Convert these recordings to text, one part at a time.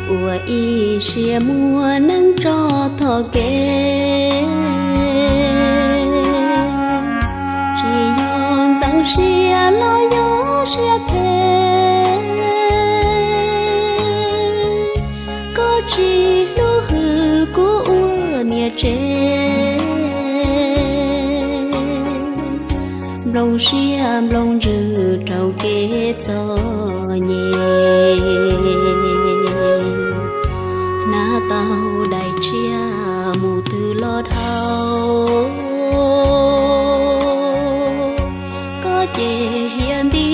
Ua ib siab muaj neej tso thov kev, tsis yog ntxeev siab los yog siab phem. Koj tsis hlub hwm kuv ua niam tsev, nplooj siab nplooj ntsws raug kev txom nyem. Hnav tau daim tshiab mus twg los dhau, koj ces hiam nti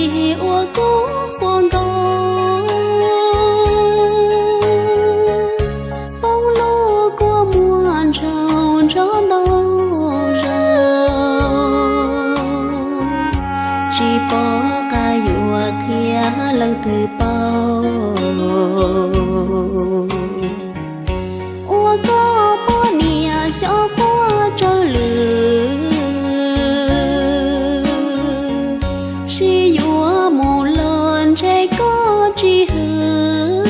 ua kub qhuas nkaus. Poob lub kua muag ntshaus ntsov ntau zaus, tsis pom qab yuav qhia leej twg paub. Ua koj poj niam xyov quaj tsawg lwm, sib yuav mus los ntshe koj tsis hwm.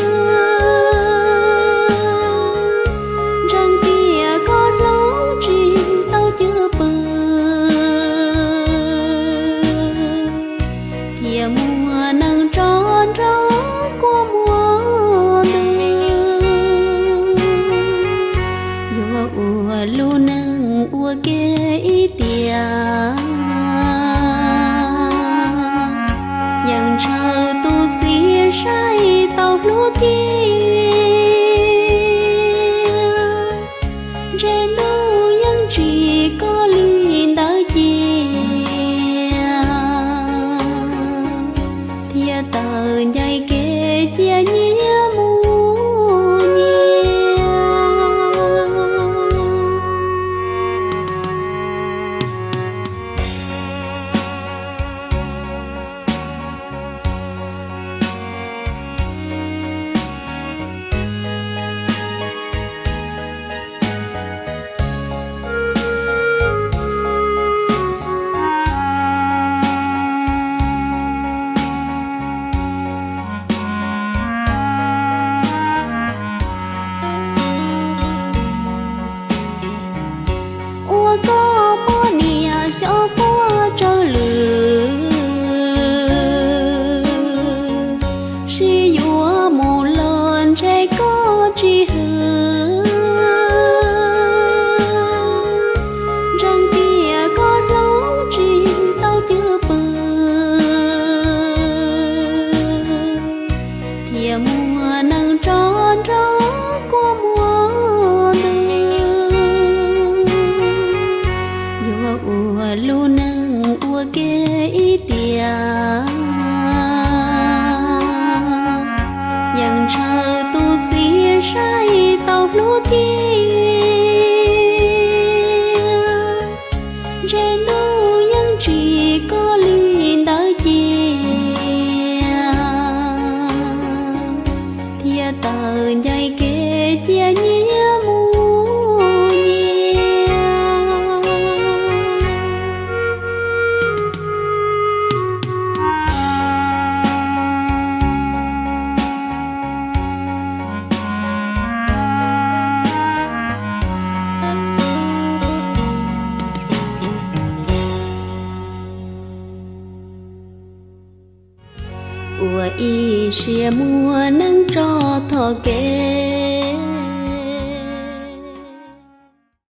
Ntseeg tias koj hloov tsis tau cwj pwm, thiaj muaj neeg tso nrog kua muag ntws. Yuav ua lub neej ua ke ib tiam, yeej ntshaw tus txiv saib tau hlub tiag. Ntshe ntuj yeej tsim koj li ntawd cia, thiaj tawm ncaim kev cia nyiab mus nyias. Ua koj poj niam xyov quaj tsawg lwm, sib yuav mus los ntshe koj tsis hwm. Ntseeg tias koj hloov tsis tau cwj pwm, thiaj muaj neeg tso nrog kua muag ntws. Yuav ua lub neej ua ke ib tiam, yeej ntshaw tus txiv saib tau hlub tiag. Ntshe ntuj yeej tsim koj li ntawd cia, thiaj tawm ncaim kev cia nyiab mus nyias. Ua ib siab muaj neej tso thov kev,